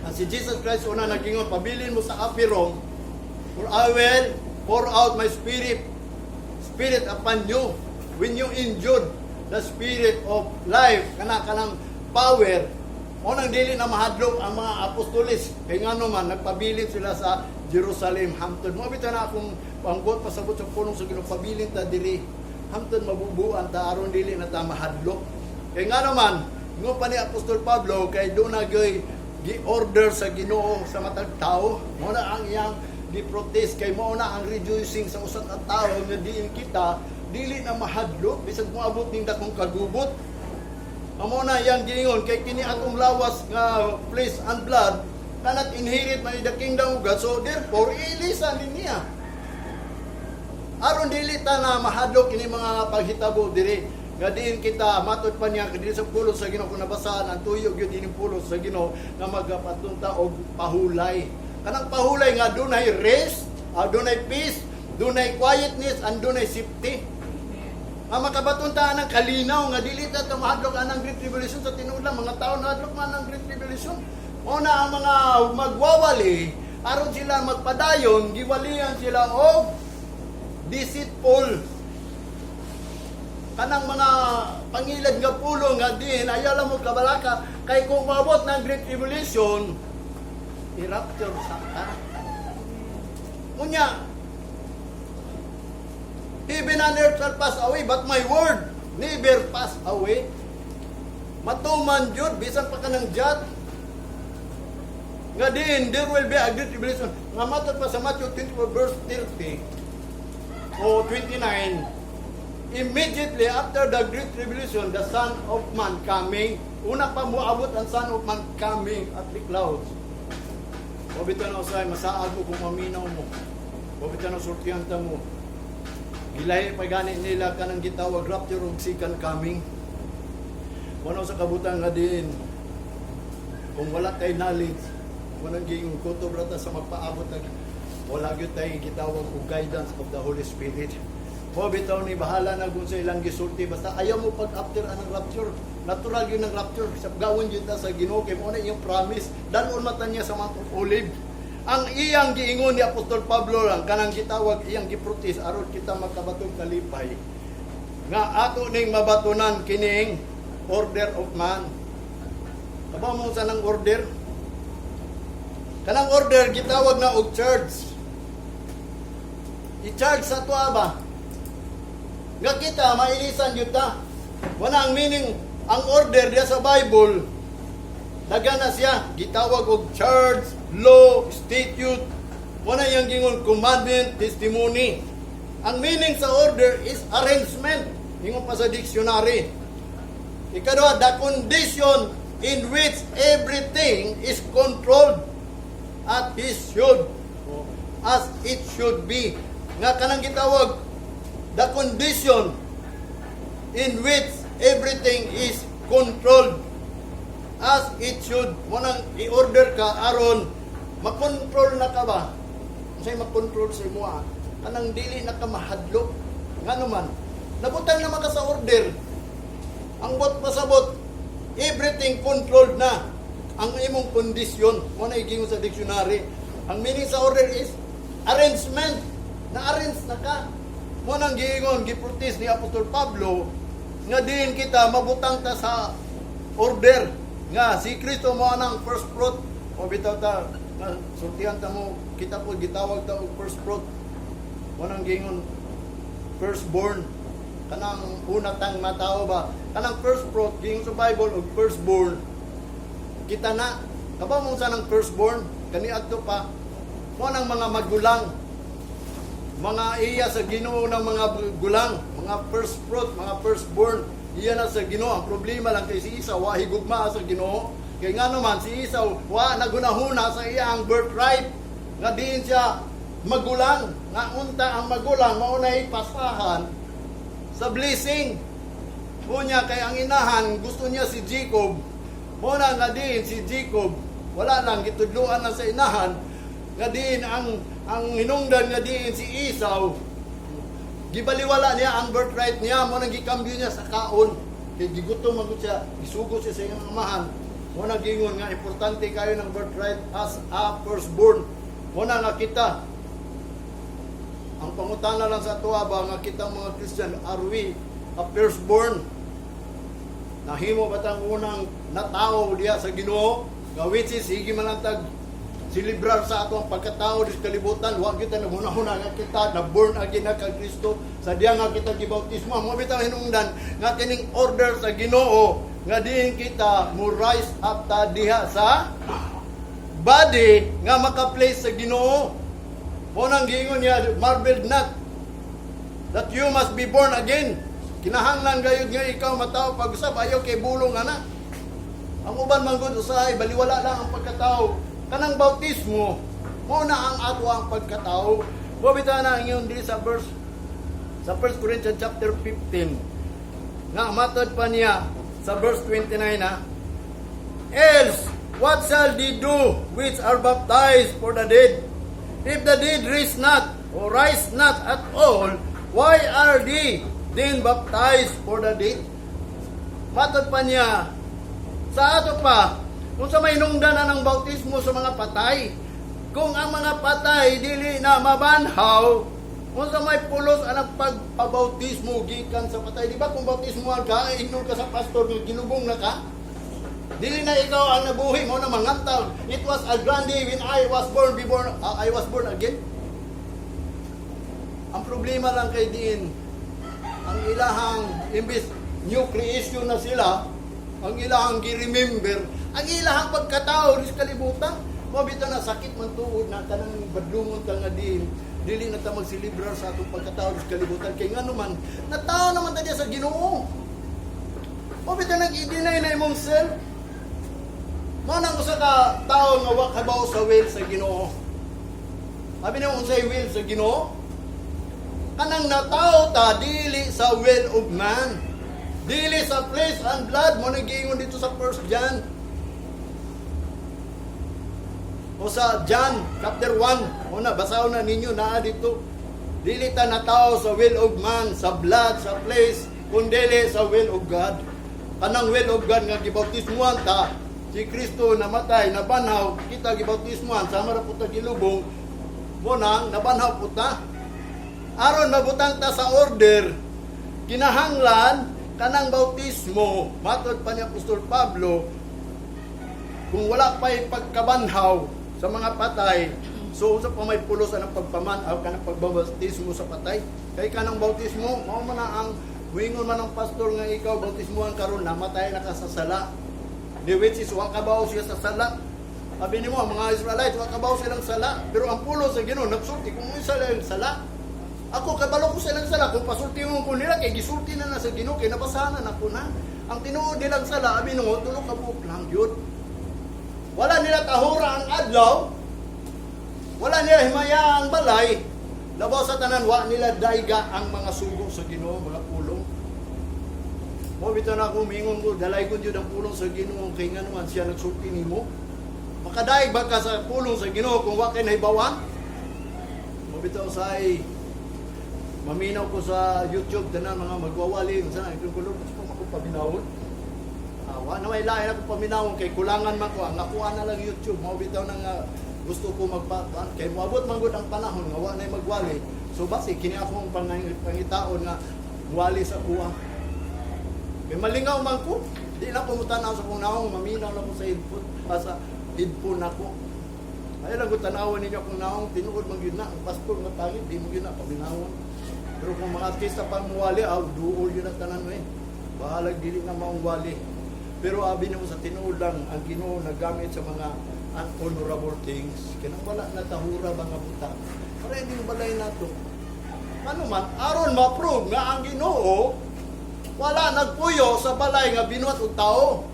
Ang si Jesus Christ una nagingon, "Pabilin mo sa upper room, for I will pour out my spirit upon you when you endured the spirit of life," kana kanang power. Mo nang dili na mahadlok ang mga apostoles kay ngano man nagpabilin sila sa Jerusalem hamtod mo bitaw na akong panggot pasabot sa pulong sa Ginoo. Pabilin ta diri hamtod mabubuan ta aron dili na ta mahadlok kay ngano man ngo pa ni Apostol Pablo kay doon na gyoy gi-order sa Ginoo sa matag tao. Mo na ang iyang gi-protest kay mao na ang rejoicing sa usa ka tawo nga diin kita dili na mahadlok bisag moabot ning dakong kagubot. Amo na iyang giingon kay kini atong lawas nga flesh and blood cannot inherit man the kingdom of God. So therefore, ilisan din niya. Aron dili ta na mahadlok kini mga paghitabo diri nga diin kita matod pa niya diri sa pulong sa Ginoo. Kung nabasaan ang tuyo gyud ining pulong sa Ginoo nga magapatunta og pahulay, kanang pahulay nga dunay rest, dunay peace, dunay quietness and dunay safety nga makabaton ta ng kalinaw nga dili ta ta mahadlok anang Great Tribulation. Sa tinuod lang, mga tao nahadlok man ang Great Tribulation. Mo na ang mga magwawali, aron sila magpadayon, giwalian sila og deceitful, kanang mga pangilad nga pulong nga din ayaw lang mo kabalaka kay kung maabot ng Great Tribulation, i-rapture sa ka. Unya, "Heaven and earth shall pass away, but my word never pass away." Matuman jud bisan pa kanang jat. Nga din, there will be a great tribulation. Nga matod pa sa Matthew 24 verse 30 o 29, immediately after the great tribulation, the Son of Man coming. Una pa moabot ang Son of Man coming at the clouds. O bitaw na usay, masaag mo kung maminaw mo. O bitaw na sultihan ta mo. Gilahi pa gani nila kanang gitawag rapture ug second coming. Mao sa kabutang nga din kung wala tay knowledge, walang giingon kutob ra ta sa magpaabot ag wala gyud tay gitawag og guidance of the Holy Spirit. Mo bitaw ni bahala na kung sa ilang gisulti, basta ayaw mo pag after anang rapture. Natural yun ang rapture. Sa gawon yun ta sa Ginoo kay mo na iyang promise. Dalon mata niya sa Mount of Olive. Ang iyang giingon ni Apostol Pablo lang kanang gitawag iyang giprotest aron kita makabatong kalipay nga ato ning mabatunan kining order of man. Kabaw mo sa nang order? Kanang order gitawag na og church. I-charge sa tuwa ba? Nga kita mailisan gyud ta. Wala ang meaning ang order diya sa Bible. Daga na siya, gitawag og charge, law, statute, wala yang gingon commandment, testimony. Ang meaning sa order is arrangement. Ingon pa sa dictionary. Ikaduha, the condition in which everything is controlled at his should, as it should be. Nga kanang gitawag, the condition in which everything is controlled as it should. Munang i-order ka aron makontrol na ka ba? Unsay makontrol sa imo ah? Kanang dili na ka mahadlok. Ngano man, nabutang naman ka sa order. Ang buot pasabot, everything controlled na ang imong kondisyon. Mo na igingon sa dictionary. Ang meaning sa order is arrangement. Na-arrange na ka. Mo nang giingon, giprotest ni Apostol Pablo nga diin kita mabutang ta sa order nga si Kristo mo anang first fruit o bitaw ta nga sultihan ta mo kita po gitawag ta og first fruit. Mo nang giingon firstborn, kanang una tang matao ba, kanang first fruit giingon sa Bible og firstborn kita na. Kabaw mo sa nang firstborn kaniadto pa mo nang mga magulang, mga iya sa Ginoo ng mga gulang, mga first fruit, mga firstborn, iya na sa Ginoo. Ang problema lang kay si Esau, wa higugma sa Ginoo. Kay nga naman si Esau, wa nagunahuna sa iyang birthright nga diin siya magulang, nga unta ang magulang mao nay pasahan sa blessing. Unya kay ang inahan gusto niya si Jacob. Mo na nga diin si Jacob wala lang gitudloan na sa inahan nga diin ang hinungdan nga diin si Esau gibaliwala niya ang birthright niya. Mo nang gikambyo niya sa kaon kay gigutom man gud siya, gisugo siya sa iyang amahan. Mo nang giingon nga importante kayo ng birthright as a firstborn. Mo na nga kita, ang pangutana lang sa atoa ba nga kitang mga Christian, are we a firstborn? Nahimo ba tang unang natao diha sa Ginoo? Nga which is sige man lang tag celebrar sa ato ang pagkatao sa kalibutan, wa kita naghuna-huna nga kita na born again na kang Kristo sa diya nga kita gibautismo. Mo bitaw hinungdan nga kining order sa Ginoo nga diin kita mo rise up ta diha sa body nga maka-place sa Ginoo. Mo nang giingon niya, "Marvel not that you must be born again." Kinahanglan gayud nga ikaw matao pag-usab, ayaw kay bulong ana. Ang uban man gud usahay baliwala lang ang pagkatao. Kanang bautismo, mo na ang ato ang pagkatao. Mo bitaw na ang ingon diri sa verse sa 1 Corinthians chapter 15 nga matod pa niya sa verse 29 na, "Else, what shall they do which are baptized for the dead? If the dead rise not, or rise not at all, why are they then baptized for the dead?" Matod pa niya, sa ato pa, kung sa may nungdan na ng bautismo sa mga patay, kung ang mga patay dili na mabanhaw, kung sa may pulos ang pagpabautismo gikan sa patay, di ba kung bautismo ka, ingnon ka sa pastor, gilubong na ka? Dili na ikaw ang nabuhi mo na mangantag, "It was a grand day when I was born, be born, I was born again." Ang problema lang kay diin, ang ilahang imbis new creation na sila, ang ilahang gi-remember, ang ilahang pagkatao sa kalibutan. Mo bitaw na sakit man tuod na kanang badlungon ta nga diin dili na ta magselebrar sa atong pagkatao sa kalibutan kay ngano man natao naman ta diya sa Ginoo. Mo bitaw nag i-deny na imong self. Mo nang usa ka tawo nga wa kabaw sa will sa Ginoo. Sabi niyo, unsay will sa Ginoo? Kanang natao ta dili sa will of man. Dili sa flesh and blood mo nagiingon dito sa First John. O sa John chapter 1, o na basahon na ninyo naa dito. Dili ta natao sa will of man, sa blood, sa flesh, kundi sa will of God. Kanang will of God nga gibautismuhan ta, si Kristo namatay, nabanhaw, kita gibautismuhan, sama ra pud ta gilubong, mo nang nabanhaw pud ta. Aron mabutang ta sa order, kinahanglan kanang bautismo, matod pa ni Apostol Pablo, kung wala pa'y pagkabanhaw sa mga patay, so unsa pa may pulos ang pagpaman-aw kanang pagbabautismo sa patay? Kay kanang bautismo, mao man na ang muingon man ang pastor nga ikaw bautismohan karon, namatay na ka sa sala. Di which is wa kabaw siya sa sala. Sabi nimo, ang mga Israelites, wa kabaw silang sala. Pero ang pulong sa Ginoo nagsulti kung unsa silang sala. Ako, kabalo ko silang sala kung pasulti mo ko nila kay gisulti na na sa Ginoo kay nabasahan na nako na. Ang tinuod nilang sala, abi nimo, tulo ka buok lang gyud. Wala nila tahura ang adlaw. Wala nila himaya ang balay. Labaw sa tanan, wa nila dayga ang mga sugo sa Ginoo, mga pulong. Mo bitaw na ako mingon ko, dalay ko jud ang pulong sa Ginoo kay ngano man siya nagsulti nimo. Makadaig ba ka sa pulong sa Ginoo kung wa kay nahibawan? Mo bitaw say maminaw ko sa YouTube tanan mga magwawali unsa na ikong kulong gusto ko paminawon. Ah, wa na may lain ako paminawon kay kulangan man ko, ang nakuha na lang YouTube. Mao bitaw na nga gusto ko magpa kay moabot man gud ang panahon nga wa nay magwali. So basi kini akong pangitaon nga wali sa kuha. Kay malingaw man ko, di na ko mutanaw sa kong naong, maminaw na ko sa headphone, sa headphone nako. Ay lang ko tanawan ninyo akong naong, tinuod man gyud na ang pastor nga pangit, di mo gyud na paminawon. Pero kung mga artista pa muwali, aw duol yun ang tanan eh. Bahalag dili na maong wali. Pero abi nimo, sa tinuod lang ang Ginoo naggamit sa mga unhonorable things. Kanang wala na tahura ba nga buta. Para hindi mo balay nato. Ano man, aron ma-prove nga ang Ginoo wala nagpuyo sa balay nga binuhat og tao.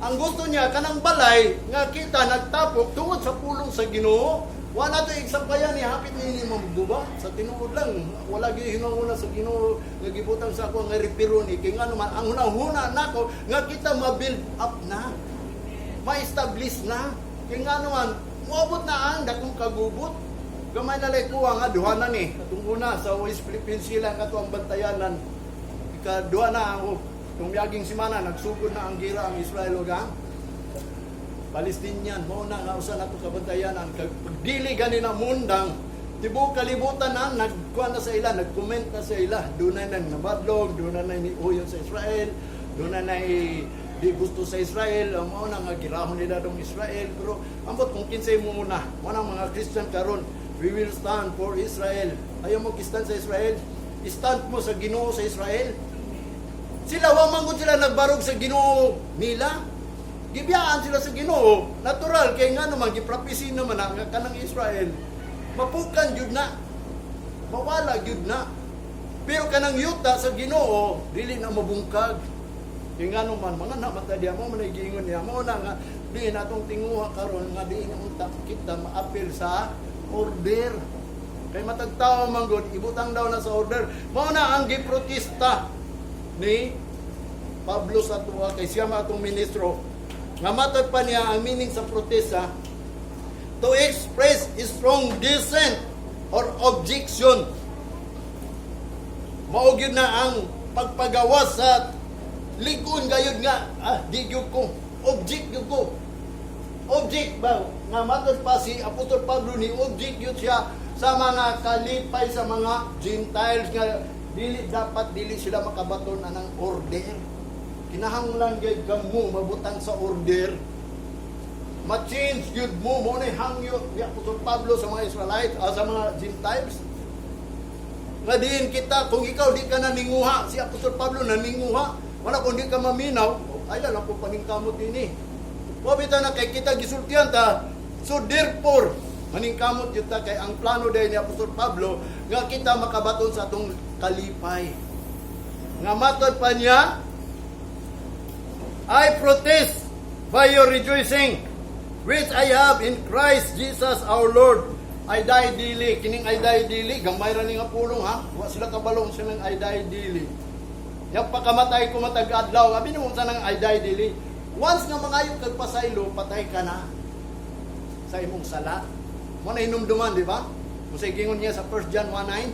Ang gusto niya kanang balay nga kita nagtapok tungod sa pulong sa Ginoo. Wala to igsampayan ni hapit ni magduba sa tinuod lang, wala gyud hinunguna sa Ginoo nga gibutang sa ako nga repiro ni kay ngano man ang hunahuna nako nga kita ma-build up na, ma-establish na, kay ngano man moabot na ang dakong kagubot. Gamay na lay kuha nga duha na ni atong una sa West Philippine Sea lang ato ang bantayanan. Ikaduha na ang itong miaging simana, nagsugod na ang gira ang Israel ug ang Palestinian. Mao na nga usa nato kabantayanan. Kag pagdili gani na mundang tibuok kalibutan na nagkuan na sa ila, nag-comment na sa ila. Dunay nang nabadlong, dunay na ni uyon sa Israel, dunay na di gusto sa Israel. Ang mao na nga girahon nila dong Israel. Pero ambot kung kinsay mo muna, mo na mga Christian karon, we will stand for Israel. Ayaw mo stand sa Israel, stand mo sa Ginoo sa Israel. Sila, wa man gud sila nagbarog sa Ginoo nila. Gibiyaan sila sa Ginoo. Natural kay nga naman giprophesy naman na nga kanang Israel mapukan jud na. Mawala jud na. Pero kanang yuta sa Ginoo dili na mabungkag. Kay nga naman mga namata diya mo man giingon niya mo na nga di natong tinguha karon nga di na unta kita maapil sa order. Kay matag tao man gud ibutang daw na sa order. Mao na ang giprotesta ni Pablo sa tuwa kay siya ma atong ministro. Nga matod pa niya ang meaning sa protesta, to express strong dissent or objection. Mao gyud na ang pagpagawas sa ligon gayud nga di gyud ko, object gyud ko, object ba nga matod pa si Apostol Pablo ni object gyud siya sa mga kalipay sa mga Gentiles nga dili dapat, dili sila makabaton anang order. Kinahanglan gyud kamo mabutang sa order, ma-change gyud mo. Mo na hangyo ni Apostol Pablo sa mga Israelites, sa mga Gentiles, nga diin kita kung ikaw di ka naninguha. Si Apostol Pablo naninguha. Wala kung di ka maminaw, ay lang po paningkamot dinhi. Wa bitaw na kay kita gisultihan ta. So therefore maningkamot gyud ta kay ang plano dahil ni Apostol Pablo nga kita makabaton sa atong kalipay. Nga matod pa niya, "I protest by your rejoicing, which I have in Christ Jesus our Lord." I die daily. Kining I die daily, gamay ra ni nga pulong ha. Wa sila kabalong silang I die daily. Yang pakamatay ko matag adlaw, abi nimo sa nang I die daily. Once nga mangayo kag pasaylo, patay ka na sa imong sala. Mo na hinumduman, di ba? Kung sa gingon niya sa 1 John 1:9,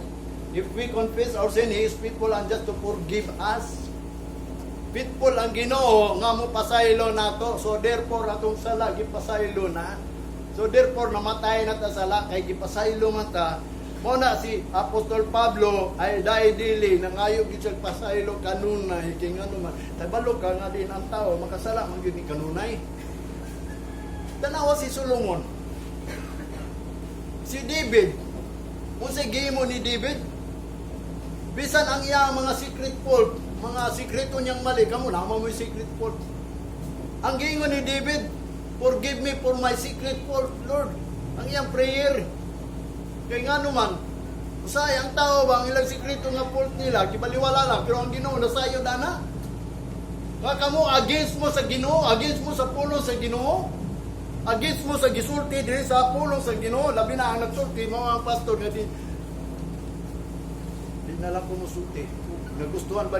"If we confess our sin, He is faithful and just to forgive us." Faithful ang Ginoo nga mo pasaylo nato. So therefore atong sala gipasaylo na. So therefore namatay na ta sala kay gipasaylo man ta. Mo na si Apostol Pablo ay die daily, nangayo gyud siya pasaylo kanunay kay ngano man kabalo ka nga din ang tao makasala man gyud ni kanunay. Tanawa si Solomon. Si David. Unsay gihimo ni David? Bisan ang iyang mga secret fault, mga sikreto niyang mali, kamo naman mo yung secret fault. Ang giingon ni David, "Forgive me for my secret fault, Lord." Ang iyang prayer. Kay nga naman, usahay ang tao ba, ang ilang sikreto nga fault nila, gibaliwala lang, pero ang Ginoo nasayod ana. Kaya kamo, against mo sa Ginoo, against mo sa pulong sa Ginoo, against mo sa gisulti diri sa pulong sa Ginoo, labi na ang nagsulti mo ang pastor nga di na lang ko musulti. Nagustuhan ba